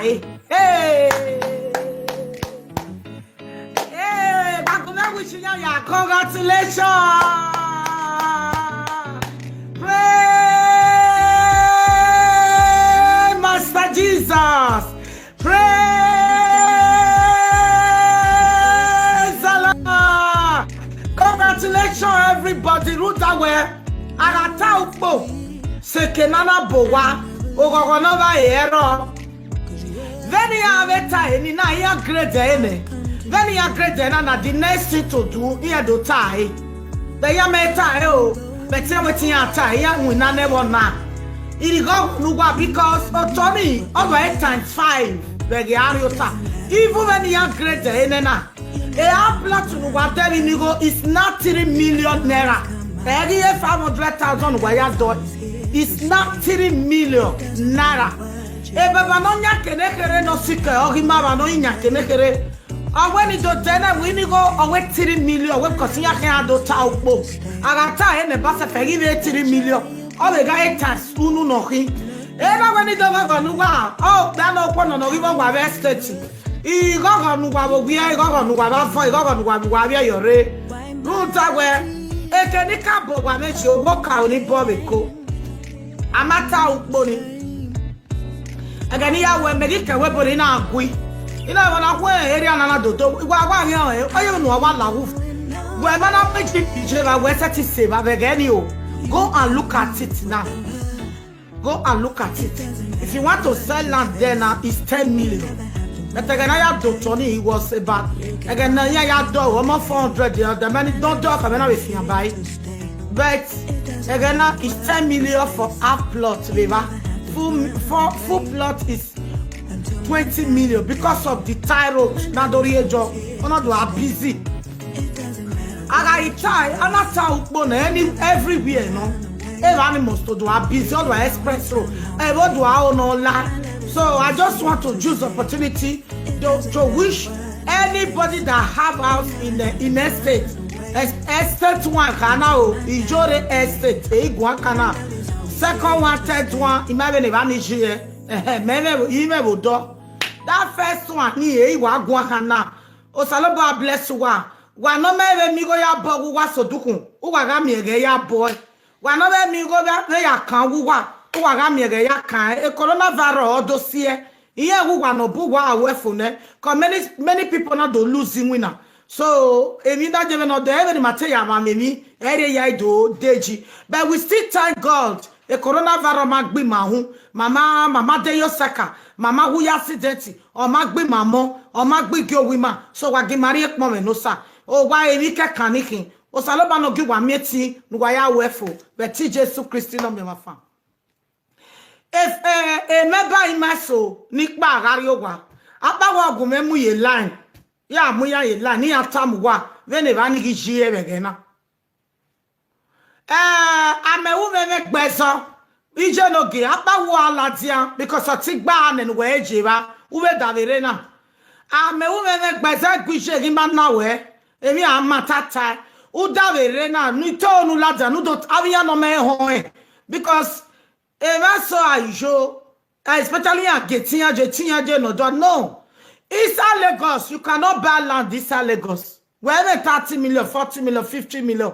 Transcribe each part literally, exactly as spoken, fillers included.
Hey, hey, hey, Bagume wish you ya, congratulations. Praise Master Jesus. Praise the Lord. Congratulations, everybody. Rhunmwuda wẹ, a gha ta ukpo, sẹ eke ne a na bọ owa, oghọghọ ne ọ vba re ẹrọ. Vbene iran vbe ta ẹre ni na, iran grade ẹre nẹ. Vbene iran grade ẹre na na, the next thing to do, iran do ta ẹre. Vbe iran ma ta ẹre o, but iran wẹ te iran ta ẹre, iran winna ne ẹvbo na. Irẹn gha ghọghọ ne uwa, because otọ ni, ọ vbe times five vbe ẹghẹ a rhie ota. Even vbene iran grade ẹre nẹ na, a half plot ne uwa dẹ vbe ini igho is now three million naira. Ẹ ghi ye five hundred thousand ne uwa ya dọ, is now three million naira. Ebaba ne ọ yan kene kherhe ne ọ sikẹ, ọ ghi ma vba ne ọ yan kene kherhe. Ọ wẹ ne I do dẹ nẹ, wẹ ini igho, ọ wẹ three million, wẹ kọsi iran khian do ta ukpo. A gha ta ẹre nẹ, ba sẹfẹ ghi vbe three million, ọ vbe gha re times unu ne ọ khin. Ena wẹ ne I do ghọghọ ne uwa, ọ gbe ne okhuo nọ ne ọ ghi vbe wa vbe estate. Ighọghọ ne uwa vbe owiẹ, ighọghọ ne uwa vbe avọ, ighọghọ ne uwa vbe uwa vbe ẹyọ rre. Rhunmwuda wẹ, eke ne I ka bọ owa mwẹ, si owa okaro ni bọ vbe eko. A ma ta ukpo ni. Ẹghẹ ne I ya wẹ, mẹ ghi kẹ wẹ ebo ne I na gui. I na wẹ na khuẹ area na na dodo. Wa wa ghi ọnrẹn, ọ ye ne uwa la wu. Wẹ ma na pe ji je vba, wẹ sẹtin sẹ evba vbe ẹghẹ ni o. Go and look at it now. Go and look at it. If you want to sell land there now, it's ten million. But ẹghẹ ne a ya do otọ ni, he was about, ẹghẹ ne iran ya dọ, almost four hundred, the other many don't do, come na be fian by. But ẹghẹ na is ten million for half plot, vbe evba. Full, for, full plot is twenty million because of the tie road. Na do rhie jọ, ọ na do a busy. A gha yi tae, a na ta ukpo nẹ, any, everywhere nọ. Evba ni must do a busy, all the express road. Ẹ vbe do a o nọ la. So I just want to use opportunity to, to wish anybody that have house in the, in estate, es-, estate one kana o, Ijore estate, e iguan kana. Second one, third one, I ma vbe ne evba ni ji ẹ. Ẹhẹ, mẹ vbe, I mẹ vbe dọ. That first one ni e wa guan kana. Osanobua bless uwa. Wa ne ọ ma vbe miẹn igho ya bọ ọghe uwa sodukhun, uwa gha miẹn ẹghẹ ya bọ ẹe. Wa ne ọ vbe miẹn igho vbe, vbe ya kan ọghe uwa, uwa gha miẹn ẹghẹ ya kan ẹe. E coronavirus ọ do si ẹe. Iran ghe uwa ne ọ bu uwa aro ẹfo nẹ. 'Cause many, many people na do lose iwinna. So, emwi na je vbe ne ọ dẹ, vbene ima te ya vba mwẹ emwi, ẹ i rre ya i do deji. But we still thank God. E coronavirus ma gbe ima uhunmwu, ma ma, ma ma de ye Osaka, ma ma wu ye accident, ọ ma gbe ima ọmọ, ọ ma gbe igie owa ima, so wa gi ima rhie ekpọnmwẹ ne Osa. Owa emwi kẹkan ni khin, Osanobua ne ọ gie uwa miẹn ẹtin ne uwa ya ru ẹfo, vbe ẹtin Jesu Kristi ne ọ miẹn ọmwa fan. If, eh, emẹ ba ima eso ni kpa gha rrie owa, akpawẹ ọgumwẹ mu ye line, ya mu iran ye line, ne iran tama uwa vbene evba ni ghi yi ẹre vbe ẹghẹ na. Eh, amẹ ru mwẹ mwẹ gbe ẹzọ, iye ne ogie, akpawẹ a ladian, because ọtẹn igba nẹ ne uwẹ je evba, u vbe da vbe rre na. Amẹ ru mwẹ mwẹ gbe ẹzọ, ẹguiye ghi ma na wẹ, emwi a ma tata, u da vbe rre na, ne u to ne u ladian, ne u do avbe iran ne ọ ma họn ẹn, because emwa eso a yo, especially iran gie te iran je, te iran je ne ọdọ. No. Inside Lagos, you cannot buy land inside Lagos. Wẹ mwẹ thirty million, forty million, fifty million,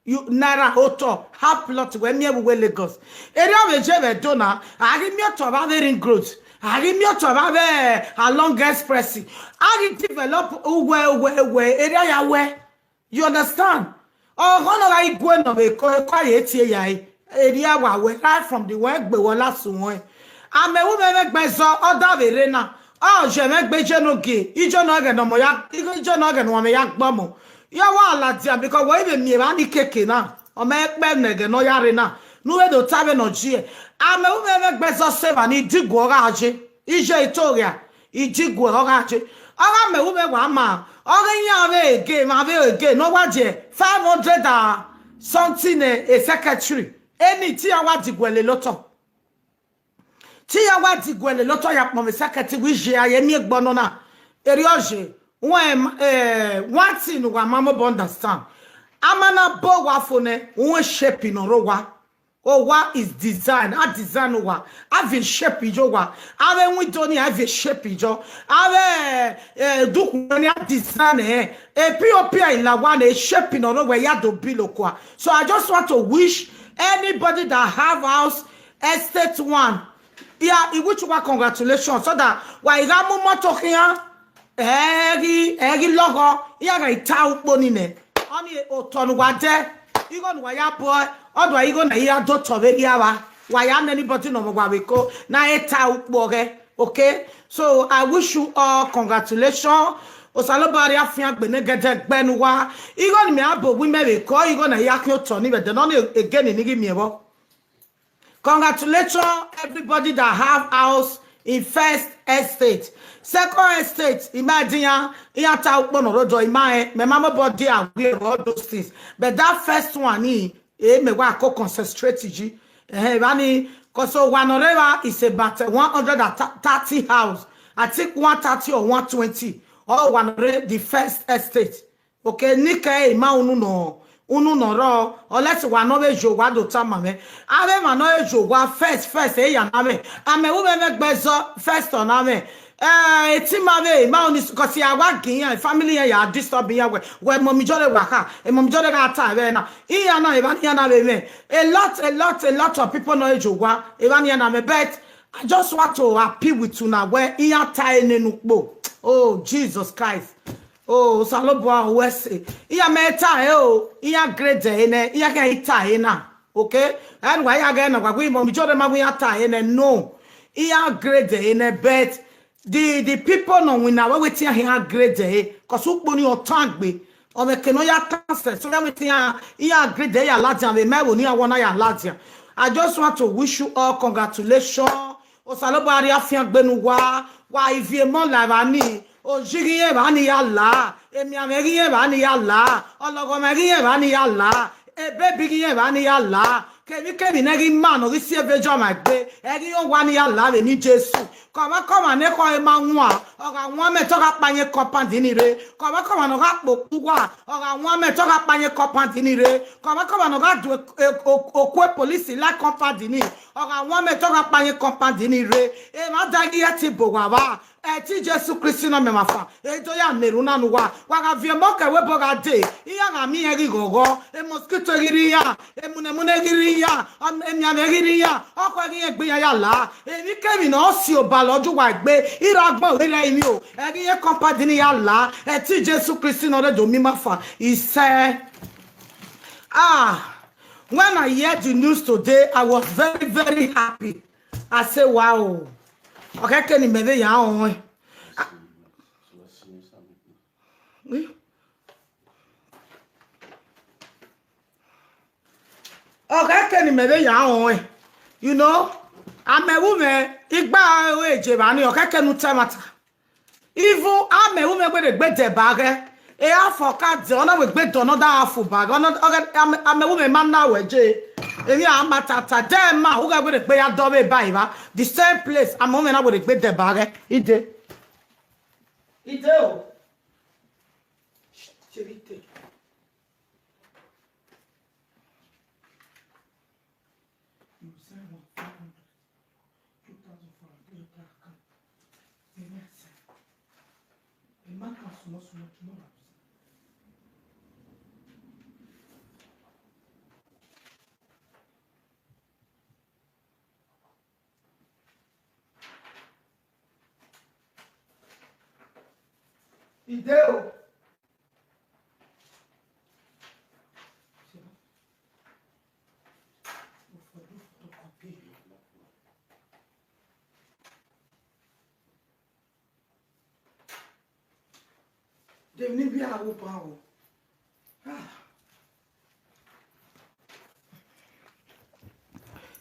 you, naira otọ, half plot, wẹ miẹn vbe uwu Lagos. Erriọ vbe je vbe Ẹdo na, a ghi miẹn otọ vbe avbe ring road, a ghi miẹn otọ vbe avbe along express, a ghi develop uwẹ, uwẹ, uwẹ, erriọ ya wẹ. You understand? Ọghọ ne ọ gha gu nọ vbe eko, eko a ye tie ya ẹre. Erriọ wa wẹ, right from the wẹ gbe wọ la su wọn. Amẹ ru mwẹ mwẹ gbe ẹzọ, ọ da vbe rre na. Ọ je mwẹ gbe iye ne ogie, iye ne ọ ghẹ ne ọmọ ya, iye ne ọ ghẹ ne uwanmwẹ ya gbe ọmọ. Yọ wa ladian, because wẹ i vbe miẹn evba ni keke na. Ọ ma kpẹ ne ẹghẹ ne ọ ya rre na. Ne u vbe do ta vbene ọ ji ẹe. Amẹ ru mwẹ mwẹ gbe ẹzọ sẹ evba ni, idiguẹ ọ gha je. Iye ito gha, idiguẹ ọ gha je. Ọ gha mẹ ru mwẹ wa ma, ọ ghe iran vbe ege, emwa vbe ege, ne ọ wa je five hundred and something, eh, a secretary. Eni te iran wa diguẹ lele otọ. Te iran wa diguẹ lele otọ ya kpọnmwẹ secretary, wẹ iye a ye miẹn egbe ọnọ na. Erriọ je, wọn, eh, one thing wa ma mobọ understand. A ma na bọ owa fo nẹ, wọn shape ne ọ rre owa. Owa is design, a design owa, a viọ shape iyọ owa, avbe window ni a viọ shape iyọ, avbe, eh, duku ni a design ẹre, e P O P a i la owa ne shape ne ọ rre wẹ ya do build okua. So I just want to wish anybody that have house, estate one, yeah, I wish you congratulations, so that wa i gha mu moto khian, ẹ ghi, ẹ ghi lọghọ, iran gha i ta ukpo ni nẹ. Ọni otọ ne uwa dẹ, igho ne uwa ya bọ, ọ do igho na i ya do otọ vbe ghi ava. Wa ya nẹ anybody ne ọ mwẹ uwa vbe eko, na e ta ukpo ọghẹ. Okay? So I wish you all congratulations. Osanobua rhie afiangbe ne gẹdẹgbẹ ne uwa. Igho ne imẹ a bọ owa imẹ vbe eko, igho na i ya khian otọ ni vbe ẹdẹ nọ ni egeni ne I ghi miẹn vbọ. Congratulations, everybody that have house in first estate. Second estate, ima dia, iran ta ukpo ne ọ rre odọ ima rẹn, mẹ ma mobọ dia we all those things. But that first one, ni, e mẹ wa ko concentrate ji. Eh, evba ni, 'cause owa ne ọ rre evba is about, uh, one hundred and thirty house. I think one thirty or one twenty. Or owa ne ọ rre the first estate. Okay, ni kẹ ima unu nọ, unu nọ rrọọ, unless wa nọ vbe ye owa do tama mwẹ. Avbe emwa nọ ye owa first, first, eya na mwẹ. Amẹ ru mwẹ mwẹ gbe zọ first ọ na mwẹ. Eh, eti ma vbe, ima unu, 'cause ya wa gi iran, family iran ya disturb iran wẹ, wẹ mummy Ijore wa kha, e mummy Ijore gha ta vbe na. Iran na, evba ni iran na vbe mwẹ. A lot, a lot, a lot of people nọ ye owa, evba ni iran na mwẹ, but I just want to appeal with una wẹ iran ta enenu kpo. Oh, Jesus Christ. Oh, Osanobua wẹ sẹ. Iran mẹ ta ẹre o, iran grade ẹre nẹ, iran kẹ i ta ẹre na. Okay? Ẹn wa ya ghẹ na, wa gui mummy Ijore ma wẹ iran ta ẹre nẹ, no. Iran grade ẹre nẹ, but the, the people nọ winna wẹ wẹ te iran grade ẹre, 'cause ukpo ni ọ tan gbe. Ọ mwẹ ke ne ọ ya tan sẹ, so wẹ te iran, iran grade ẹre ya ladian, vbe ma ẹvbo ne iran wọ na ya ladian. I just want to wish you all congratulations. Osanobua rhie afiangbe ne uwa, wa ivie emọ la evba ni, oyi ghi rẹn evba ni ya la, emianmwẹ ghi rẹn evba ni ya la, ọlọghọmwa ghi rẹn evba ni ya la, ebebi ghi rẹn evba ni ya la, kemwikemwi ne ghi ma ne ọ ghi si eve jọ ma egbe, ẹ ghi rẹn owa ni ya la vbe eni Jesu. Kọmwakọmwa ne ekhọe ma wan, ọ gha wan mẹ te ọ gha kpa ye compound ni rre. Kọmwakọmwa ne ọ gha kpokpo uwa, ọ gha wan mẹ te ọ gha kpa ye compound ni rre. Kọmwakọmwa ne ọ gha du e-, e-, o-, oku police la compound ni, ọ gha wan mẹ te ọ gha kpa ye compound ni rre. Emwa da ghi ẹtin bo wa vba. Ẹtin Jesu Kristi ne ọ mẹ mwa fan, e do ya na erhunmwu na ne uwa. Wa gha viọ emọ kẹ ẹvbo ebo gha dee, iran gha miẹn iran ghi ghọghọ, e mosquito ghi rre iran, emunemune ghi rre iran, emianmwẹ ghi rre iran, ọkhọ ghi rẹn egbe iran ya la. Emwikemwi ne ọ si obalọ ju uwa egbe, I rre agbọn, I rre ẹrinmwi o, ẹ ghi ye compound ni ya la. Ẹtin Jesu Kristi ne ọ rre do miẹn ima fan, I sẹ. Ah, when I hear the news today, I was very, very happy. I say, wow. Ọ khẹke ne imẹ vbe ya rẹn ọnrẹn. Ọ khẹke ne imẹ vbe ya rẹn ọnrẹn. You know, amẹ vbe mwẹ igba ore je evba ni, ọ khẹke ne u ta ẹmwata. Even amẹ vbe mwẹ wẹ rhie egbe dẹ ba ghẹ. E half ọ ka dẹ, ọ na wẹ egbe dẹ, ọ na da half ba ghẹ. Ọ na, ọ ghẹ, amẹ, amẹ vbe mwẹ ma na wẹ je. Emwi a ma tata, dẹ ma, u ghẹ wẹ rhie egbe ya dọ vbe ba evba. The same place, amẹ vbe mwẹ na wẹ rhie egbe dẹ ba ghẹ. Ide. Ide o. Shevite. You send one five hundred, two thousand four hundred, put your account. Amen, sir. A man can small, small, tomorrow. Ide o. Dem ni bi aro ba o. Ah.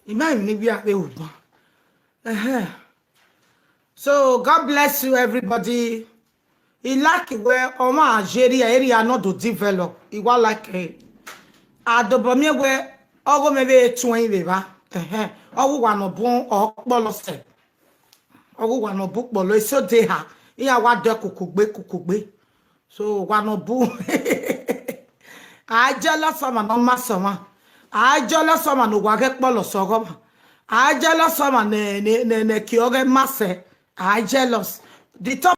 Ima emwi ne I vbe aro ba. Ẹhẹn. So God bless you, everybody. I like wẹ ọmwa Algeria, area nọ do develop. I wa like it. A dobọ miẹn wẹ ọghe mwẹ vbe tuẹn vbe evba. Ẹhẹn. Ọ ghi uwa ne ọ bun ọ kpọlọ sẹ. Ọ ghi uwa ne ọ bun kpọlọ, eso de ha. Iran wa dẹ kukugbe, kukugbe. So, wa ne ọ bun. A jealous ọmwa ne ọ ma sẹ ọmwa. A jealous ọmwa ne owa ghẹ kpọlọ sẹ ọghọmwa. A jealous ọmwa ne, ne, ne, ne ke ọghẹ ma sẹ. A jealous. The top